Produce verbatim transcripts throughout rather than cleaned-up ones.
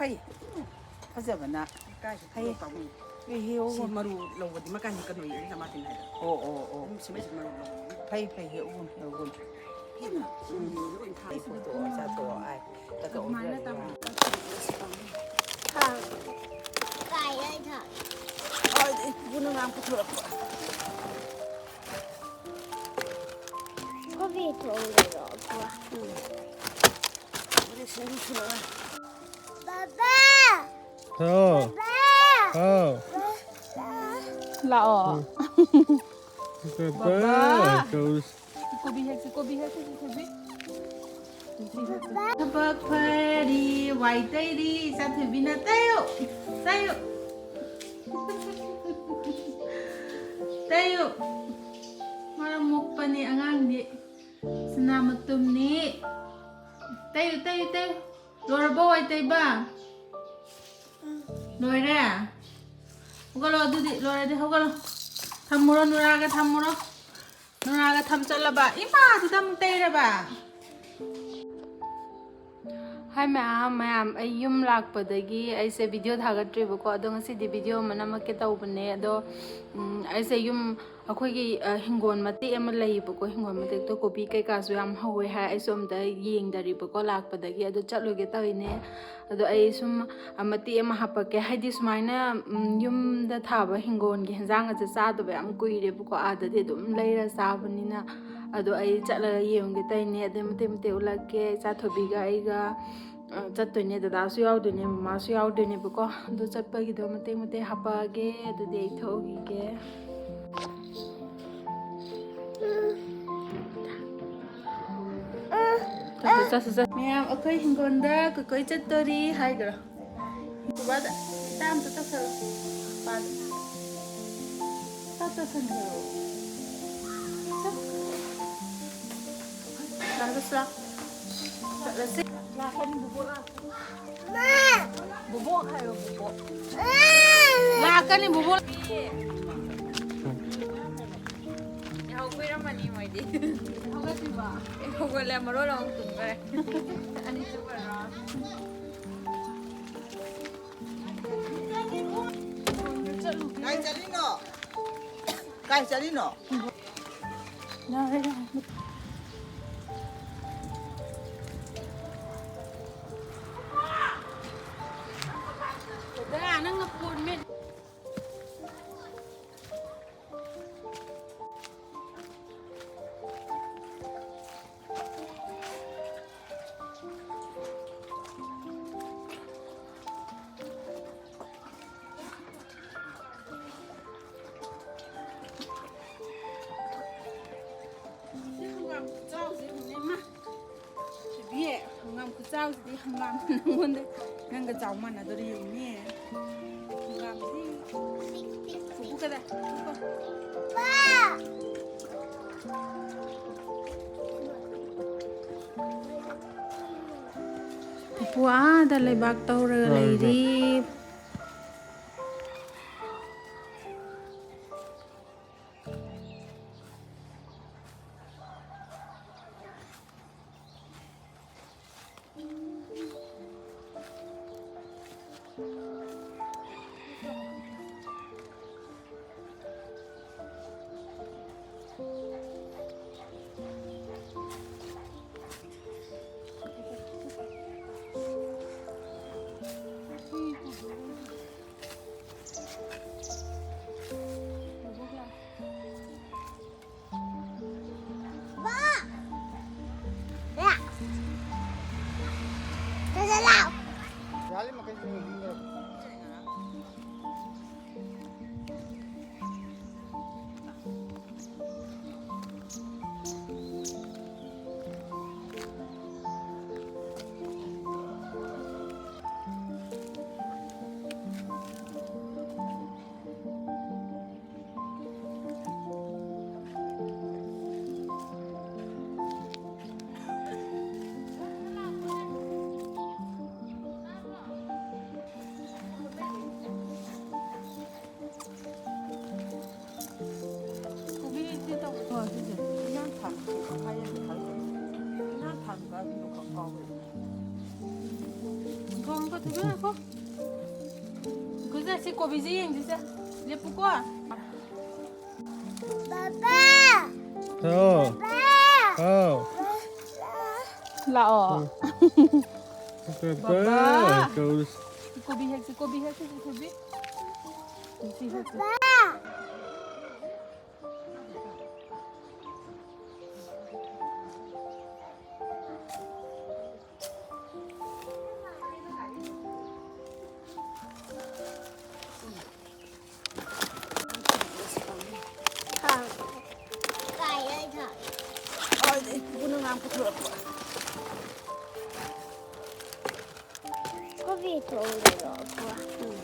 ꯐꯩ꯫ ꯐꯖꯕꯅ꯫ ꯀꯥꯏꯁꯦ ꯐꯩ꯫ ꯄꯥꯝꯃꯨꯏ꯫ ꯑꯦ, ꯍꯦꯛꯎ꯫ ꯁꯤ ꯃꯔꯨ ꯂꯧꯕꯗꯤ ꯃꯀꯥꯟꯗꯤ ꯀꯩꯅꯣ ꯌꯦꯡꯉꯤ ꯃꯥ ꯇꯤꯟ ꯍꯥꯏꯗ꯫ ꯑꯣ, ꯑꯣ, ꯑꯣ꯫ ꯑꯗꯨꯝ ꯁꯤꯃꯩꯁꯤ ꯃꯔꯨ ꯂꯧꯕꯅꯤ꯫ ꯐꯩ, ꯐꯩ, ꯍꯦꯛꯎ, ꯍꯦꯛꯎ꯫ ꯍꯦꯟꯅ ꯁꯤ ꯃꯔꯨ ꯂꯣꯏ ꯊꯥꯏ꯫ ꯐꯣꯇꯣ ꯆꯥꯊꯣꯛꯑꯣ, ꯑꯥꯏ꯫ ꯆꯥꯊꯣꯛꯑꯣ꯫ ꯑꯗꯨꯃꯥꯏꯅ ꯇꯧꯔꯒ꯫ ꯊꯥꯡ꯫ ꯀꯥꯏꯗꯩ ꯊꯥꯡ? ꯑꯥꯏ, ꯑꯩ ꯄꯨꯅ ꯉꯥꯡ ꯄꯨꯊꯣꯔꯛꯄ꯫ ꯀꯣꯕꯤ ꯊꯣꯡꯗꯣꯏꯔꯣ, ꯄꯨ? ꯎꯝ꯫ ꯁꯤꯡꯖꯨ ꯁꯨꯔꯒ꯫ ꯕꯕꯥ! ꯍꯥꯎ꯫ ꯕꯕꯥ! ꯍꯥꯎ꯫ ꯂꯥꯛꯑꯣ꯫ ꯕꯕꯥ! ꯕꯕꯥ! ꯀꯧ-, ꯀꯣꯕꯤ ꯍꯦꯛꯁꯤ, ꯀꯣꯕꯤ ꯍꯦꯛꯁꯤ, ꯀꯣꯕꯤ꯫ ꯕꯕꯥ! ꯊꯕꯛ ꯐꯔꯤ, ꯋꯥꯏ ꯇꯩꯔꯤ, ꯏꯆꯥ ꯊꯣꯏꯕꯤꯅ ꯇꯩꯌꯨ, ꯇꯩꯌꯨ꯫ ꯇꯩꯌꯨ꯫ ꯃꯔꯝ ꯃꯣꯛꯄꯅꯤ ꯑꯉꯥꯡꯗꯤ꯫ ꯁꯅꯥ ꯃꯇꯨꯝꯅꯤ꯫ ꯇꯩꯌꯨ, ꯇꯩꯌꯨ, ꯇꯩꯌꯨ꯫ ꯂꯣꯏꯔꯕꯣ ꯋꯥꯏ ꯇꯩꯕ? ꯂꯣꯏꯔꯦ? ꯍꯧꯒꯠꯂꯣ ꯑꯗꯨꯗꯤ, ꯂꯣꯏꯔꯗꯤ ꯍꯧꯒꯠꯂꯣ꯫ ꯊꯝꯃꯨꯔꯣ, ꯅꯨꯔꯥꯒ ꯊꯝꯃꯨꯔꯣ꯫ ꯅꯨꯔꯥꯒ ꯊꯝ ꯆꯠꯂꯕ? ꯏꯃꯥ, ꯑꯗꯨꯗ ꯑꯃꯨꯛ ꯇꯩꯔꯕ? ꯍꯥꯏ ꯃꯌꯥꯝ, ꯃꯌꯥꯝ, ꯑꯩ ꯌꯨꯝ ꯂꯥꯛꯄꯗꯒꯤ ꯑꯩꯁꯦ ꯚꯤꯗꯤꯑꯣ ꯊꯥꯒꯠꯇ꯭ꯔꯤꯕꯀꯣ, ꯑꯗꯣ ꯉꯁꯤꯗꯤ ꯚꯤꯗꯤꯑꯣ ꯑꯃ ꯅꯝꯃꯛꯀꯦ ꯇꯧꯕꯅꯦ꯫ ꯑꯗꯣ, ꯎꯝ, ꯑꯩꯁꯦ ꯌꯨꯝ, ꯑꯩꯈꯣꯏꯒꯤ, ꯑ, ꯍꯤꯡꯒꯣꯜ ꯃꯇꯦꯛ ꯑꯃ ꯂꯩꯌꯦꯕꯀꯣ, ꯍꯤꯡꯒꯣꯜ ꯃꯇꯦꯛꯇꯣ ꯀꯣꯕꯤ ꯀꯩꯀꯥꯁꯨ ꯌꯥꯝ ꯍꯧꯋꯦ ꯍꯥꯏ꯫ ꯑꯩꯁꯨ ꯑꯝꯇ ꯌꯦꯡꯗꯔꯤꯕꯀꯣ, ꯂꯥꯛꯄꯗꯒꯤ꯫ ꯑꯗꯣ ꯆꯠꯂꯨꯒꯦ ꯇꯧꯔꯤꯅꯦ꯫ ꯑꯗꯣ ꯑꯩ ꯁꯨꯝ, ꯑ, ꯃꯇꯦꯛ ꯑꯃ ꯍꯥꯄꯛꯀꯦ꯫ ꯍꯥꯏꯗꯤ ꯁꯨꯃꯥꯏꯅ, ꯎꯝ, ꯌꯨꯝꯗ ꯊꯥꯕ ꯍꯤꯡꯒꯣꯜꯒꯤ ꯍꯦꯟꯖꯥꯡꯒꯁꯦ ꯆꯥꯗꯕ ꯌꯥꯝ ꯀꯨꯏꯔꯦꯕꯀꯣ, ꯑꯥꯗꯗꯤ ꯑꯗꯨꯝ ꯂꯩꯔ ꯆꯥꯕꯅꯤꯅ꯫ ꯑꯗꯣ ꯑꯩ ꯆꯠꯂꯒ ꯌꯦꯡꯉꯨꯒꯦ ꯇꯧꯔꯤꯅꯦ꯫ ꯑꯗꯩ ꯃꯇꯦꯛ ꯃꯇꯦꯛ ꯎꯠꯂꯛꯀꯦ꯫ ꯏꯆꯥ ꯊꯣꯏꯕꯤꯒ ꯑꯩꯒ, ꯑ, ꯆꯠꯇꯣꯏꯅꯦ꯫ ꯗꯗꯥꯁꯨ ꯌꯥꯎꯗꯣꯏꯅꯦ, ꯃꯃꯥꯁꯨ ꯌꯥꯎꯗꯣꯏꯅꯦꯕꯀꯣ꯫ ꯑꯗꯨ ꯆꯠꯄꯒꯤꯗꯣ ꯃꯇꯦꯛ ꯃꯇꯦꯛ ꯍꯥꯄꯛꯑꯒꯦ꯫ ꯑꯗꯨꯗꯤ ꯑꯩ ꯊꯣꯛꯎꯈꯤꯒꯦ꯫ ꯆꯠꯁꯤ, ꯆꯠꯁꯤ, ꯆꯠꯁꯤ꯫ ꯃꯌꯥꯝ, ꯑꯩꯈꯣꯏ ꯍꯤꯡꯒꯣꯜꯗ ꯀꯣꯏꯀꯣꯏ ꯆꯠꯇꯣꯔꯤ ꯍꯥꯏꯈ꯭ꯔꯣ꯫ ꯕꯕꯥꯗ ꯏꯇꯥ ꯑꯝꯇ ꯇꯧꯁꯜꯂꯣ꯫ ꯄꯥꯗ꯫ ꯇꯞ ꯇꯧꯁꯟꯈ꯭ꯔꯣ꯫ ꯆꯠ-, ꯂꯥꯛꯑꯣ, ꯆꯠꯁꯤ ꯂꯥꯛꯑꯣ꯫ ꯆꯠꯂꯁꯤ꯫ ꯂꯥꯛꯀꯅꯤ ꯕꯨꯕꯣꯛ ꯂꯥꯛ-, ꯕꯨꯕꯣꯛ ꯍꯥꯏꯌꯣ, ꯕꯨꯕꯣꯛ꯫ ꯂꯥꯛꯀꯅꯤ ꯕꯨꯕꯣꯛ꯫ ꯌꯥꯍꯧ ꯀꯨꯏꯔꯝꯃꯅꯤ ꯃꯣꯏꯗꯤ꯫ ꯍꯧꯒꯠꯇ꯭ꯔꯤꯕꯣ? ꯑꯦ, ꯍꯧꯒꯠꯂꯦ, ꯃꯔꯣꯜ ꯑꯃ ꯇꯨꯝꯈ꯭ꯔꯦ꯫ ꯑꯅꯤꯁꯨꯕꯔꯣ? ꯀꯥꯏ ꯆꯠꯂꯤꯅꯣ? ꯗꯥ, ꯅꯪꯅ ꯐꯣꯟ ꯃꯦꯠ- ꯁꯤ ꯍꯪꯒꯥꯝ ꯈꯨꯆꯥꯎꯁꯦ ꯌꯦꯡꯉꯨꯅꯦ, ꯏꯃꯥ꯫ ꯕꯦꯕꯤ, ꯍꯪꯒꯥꯝ ꯈꯨꯆꯥꯎꯁꯤꯗꯤ ꯍꯪꯒꯥꯝ ꯅꯪꯉꯣꯟꯗ, ꯅꯪꯒ ꯆꯥꯎ ꯃꯥꯟꯅꯗꯣꯔꯤ ꯌꯦꯡꯉꯨꯅꯦ꯫ ꯍꯪꯒꯥꯝꯁꯤ ꯄꯨꯄꯨ ꯀꯗꯥꯏ? ꯄꯨꯄꯨ꯫ ꯄꯨꯄꯨ ꯑꯥꯗ ꯂꯩꯕꯥꯛ ꯇꯧꯔꯒ ꯂꯩꯔꯤ꯫ ꯀꯣꯕꯤꯁꯦ ꯇꯧꯕꯗꯣ ꯑꯗꯨꯗꯣ ꯏꯟꯖꯥꯡ ꯊꯥꯕꯗꯣ ꯈꯥꯏ ꯌꯥꯝ ꯊꯥꯏ꯫ ꯏꯟꯖꯥꯡ ꯊꯥꯕꯗꯣ ꯑꯗꯨꯗꯣ ꯈꯛ ꯀꯥꯎꯋꯦ꯫ ꯊꯣꯡ ꯑꯃꯨꯛꯀ ꯊꯨꯒꯥꯏ ꯉꯥꯏꯈꯣ꯫ ꯉꯥꯏꯈꯣꯁꯦ, ꯁꯤ ꯀꯣꯕꯤꯁꯦ ꯌꯦꯡꯁꯤꯁꯦ꯫ ꯂꯦꯞꯄꯨꯀꯣ꯫ ꯕꯕꯥ! ꯍꯥꯎ꯫ ꯕꯕꯥ! ꯍꯥꯎ꯫ ꯂꯥꯛꯑꯣ꯫ ꯕꯕꯥ! ꯕꯕꯥ! ꯀꯧꯔꯤꯁꯦ꯫ ꯀꯣꯕꯤ ꯍꯦꯛꯁꯤ, ꯀꯣꯕꯤ ꯍꯦꯛꯁꯤ, ꯀꯣꯕꯤ꯫ ꯀꯣꯕꯤ ꯍꯦꯛꯁꯤ꯫ ꯕꯕꯥ! ꯀꯣꯕꯤ ꯊꯣꯡꯗꯣꯏꯔꯣ, ꯄꯨꯔꯥ? ꯎꯝ꯫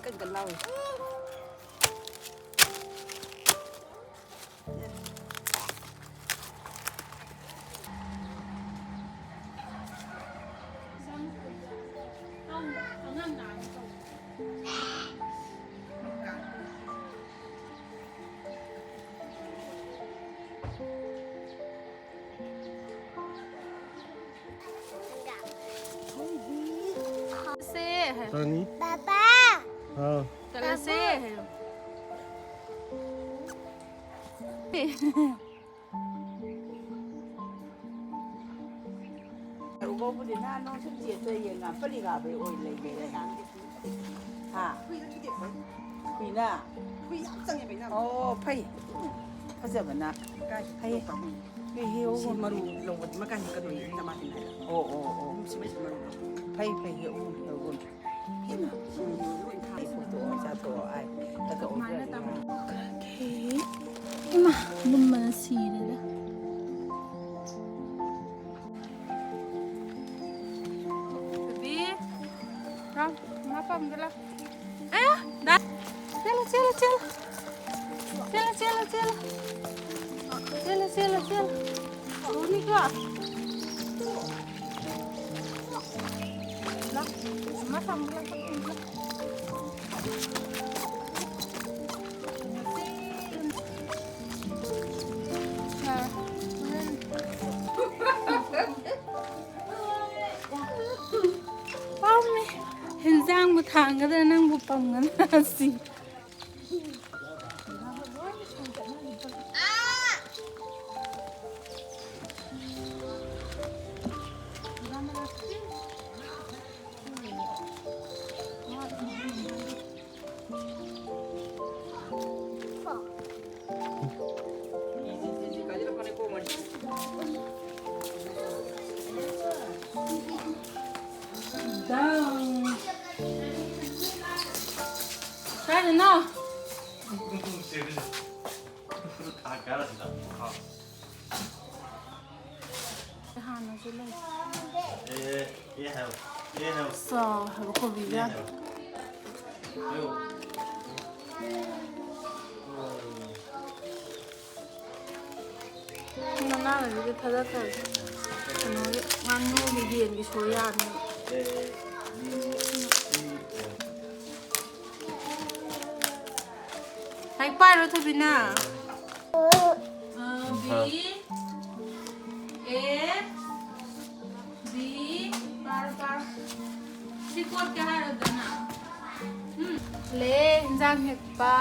ꯀꯟ ꯀꯟ ꯂꯥꯎꯔꯤ꯫ ꯆꯠꯂꯁꯦ ꯍꯥꯏꯌꯣ꯫ ꯇꯥꯅꯤ꯫ ꯕꯕꯥ! ꯍꯥꯎ꯫ ꯆꯠꯂꯁꯦ ꯍꯥꯏꯌꯣ꯫ ꯎꯕꯕꯨꯗꯤ ꯅꯍꯥꯟ ꯅꯣꯡ ꯁꯨꯝ ꯆꯦꯠꯇ ꯌꯦꯡꯉ ꯄꯂꯤꯒꯥꯕꯩ ꯑꯣꯏ ꯂꯩꯕꯩ꯫ ꯍꯥ? ꯍꯨꯏꯅ? ꯍꯨꯏ ꯌꯥꯝ ꯆꯪꯉꯦꯕ ꯏꯅꯥꯎ꯫ ꯑꯣ, ꯐꯩ꯫ ꯐꯖꯕꯅ꯫ ꯀꯥꯏ? ꯐꯩ꯫ ꯇꯧꯕ꯫ ꯍꯨꯏ ꯍꯦꯛ ꯁꯤ ꯃꯔꯨ ꯂꯧꯕꯗꯤ ꯃꯀꯥꯏ ꯀꯩꯅꯣ ꯇꯃꯥꯇꯤꯟ ꯍꯥꯏꯕ꯫ ꯑꯣ, ꯑꯣ, ꯑꯣ꯫ ꯎꯝ, ꯁꯤ ꯃꯩꯁꯤ ꯃꯔꯨ ꯂꯧꯕ꯫ ꯐꯩ, ꯐꯩ, ꯍꯦꯛꯎ, ꯍꯦꯛꯎ꯫ ꯍꯦꯟꯅ ꯁꯤ ꯃꯔꯨ ꯂꯣꯏ ꯊꯥꯏ꯫ ꯍꯦꯛꯎ, ꯆꯥꯊꯣꯛꯑꯣ, ꯆꯥꯊꯣꯛꯑꯣ, ꯑꯥꯏ꯫ ꯆꯥꯊꯣꯛꯑꯣ, ꯑꯗꯨꯃꯥꯏꯅ ꯆꯥꯊꯣꯛꯑꯣ꯫ ꯇꯧꯔꯒ ꯏꯃꯥ, ꯂꯨꯝꯕꯅ ꯁꯤꯔꯦꯗ꯫ ꯕꯦꯕꯤ, ꯂꯥꯎ, ꯃꯥ ꯄꯥꯝꯗ ꯂꯥꯎ꯫ ꯑꯌꯥ, ꯗꯥ꯫ ꯆꯦꯜꯂꯨ, ꯆꯦꯜꯂꯨ, ꯆꯦꯜꯂꯨ꯫ ꯆꯦꯜꯂꯨ, ꯆꯦꯜꯂꯨ, ꯆꯦꯜꯂꯨ꯫ ꯆꯦꯜꯂꯨ, ꯆꯦꯜꯂꯨ, ꯆꯦꯜꯂꯨ꯫ ꯇꯨꯅꯤꯀꯣ꯫ ꯂꯥꯎ, ꯃꯥ ꯄꯥꯝꯗ ꯂꯥꯎ꯫ ꯁꯤ ꯅꯪꯕꯨ ꯊꯥꯡꯒꯗ꯭ꯔꯥ, ꯅꯪꯕꯨ ꯄꯝꯒꯗ꯭ꯔꯥ ꯁꯤ꯫ ꯀꯥꯏꯗꯅꯣ? ꯍꯥꯟꯅꯁꯨ ꯂꯩ꯫ ꯆꯥꯎ ꯍꯥꯏꯕ ꯀꯣꯕꯤꯒ꯫ ꯃꯅꯥꯒꯁꯤꯗꯤ ꯊꯥꯗꯈ꯭ꯔꯒꯦ꯫ ꯀꯩꯅꯣꯒꯤ ꯉꯥꯅꯨꯒꯤ ꯌꯦꯟꯒꯤ ꯁꯣꯏ ꯌꯥꯅꯤ꯫ ꯂꯥꯏꯔꯤꯛ ꯄꯥꯏꯔꯣ ꯊꯣꯏꯕꯤꯅ꯫ ꯑ, B, A, B, ꯄꯥꯔꯣ, ꯄꯥꯔꯣ꯫ ꯁꯤ ꯀꯣꯠꯀꯦ ꯍꯥꯏꯔꯗꯅ꯫ ꯎꯝ꯫ ꯂꯦ, ꯏꯟꯖꯥꯡ ꯍꯦꯛꯄ꯫